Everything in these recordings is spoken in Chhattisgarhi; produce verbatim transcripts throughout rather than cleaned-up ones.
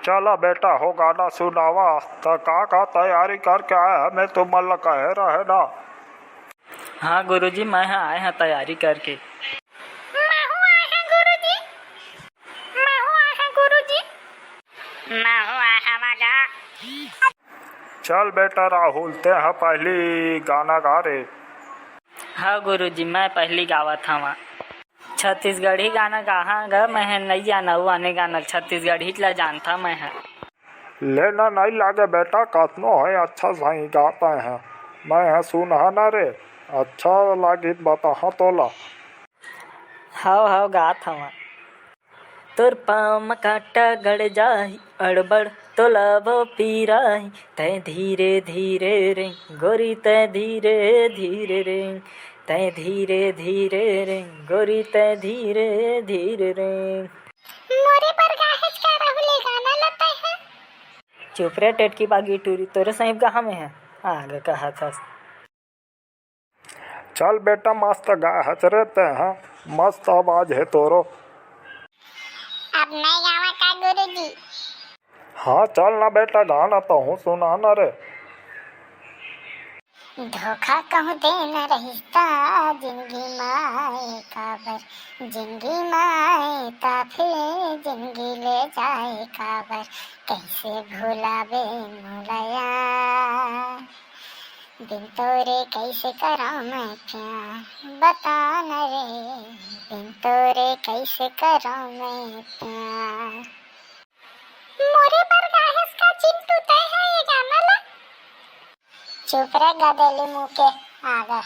चला बेटा हो, गाना सुनावा। त का का तैयारी करके आए हमें, तुमन ल कहे रहे ना। हाँ गुरुजी, मैं ह आए ह तैयारी करके। महू आए ह गुरुजी, महू आए ह गुरुजी, महू आए हवा गा। चल बेटा राहुल, ते ह पहली गाना गा रे। हाँ गुरुजी, मैं पहली गावत हवा। छत्तीसगढ़ी गाना गाहा ग, मैं ह नइ जानव आने गाना, छत्तीसगढ़ी ला जानथा मैं ह। ले ना, नइ लागे बेटा, कतनो है अच्छा सही गाता है। मैं ह सुनहा ना रे, अच्छा लागित बताहा तोला। हव हव, गात हवा। तोर पाँव म कांटा गड़ जाही, अड़बड़ तोला वो पीराही। तैं धीरे धीरे रे, गोरी तैं धीरे धीरे रे। तैं धीरे धीरे रे, गोरी तैं धीरे धीरे रे। मोरे बर गाहेच का राहुल, ए गाना ल तैं ह? चुप रे टेटकी बागी टूरी, तोरे सही गाहा में है, आगे कहत हस। चल बेटा, मस्त गाहच रे तैं ह, मस्त आवाज हे तोरो। अब मैं गावा का गुरुजी? हाँ चल ना बेटा, गाना तहूँ सुना ना रे। धोखा कहूँ देना रहिस त जिंदगी माए काबर, जिंदगी माए त फिर जिंदगी ले जाए काबर, कैसे भुलाबे मोला यार। बिन तोरे कैसे करौं मैं प्यार, बता न रे, बिन तोरे कैसे करौं मैं प्यार। मोरे बर गाहेस का चिंटू तैं ह ये गाना ला? चुप रे गदेली मुँह के, आगा।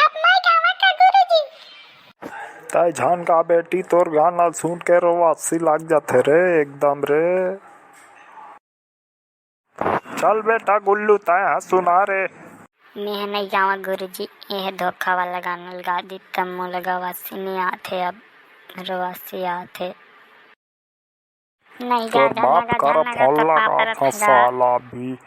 अब मैं गावा का गुरुजी? तै झन गा बेटी, तोर गाना सुन के रोवासी लाग जाथे रे एकदम रे। चल बेटा गुल्लू, तै ह सुना रे। मेंह नइ गावंव गुरुजी, एह धोखा वाला गाना ल गा दिस त मोला गवासी नइ आथे, अब रोवासी आथे। नहीं गा, तोर गा, बाप ना गा, करा ना गा, फोन तो लगा पाप रथ था गा। साला भी।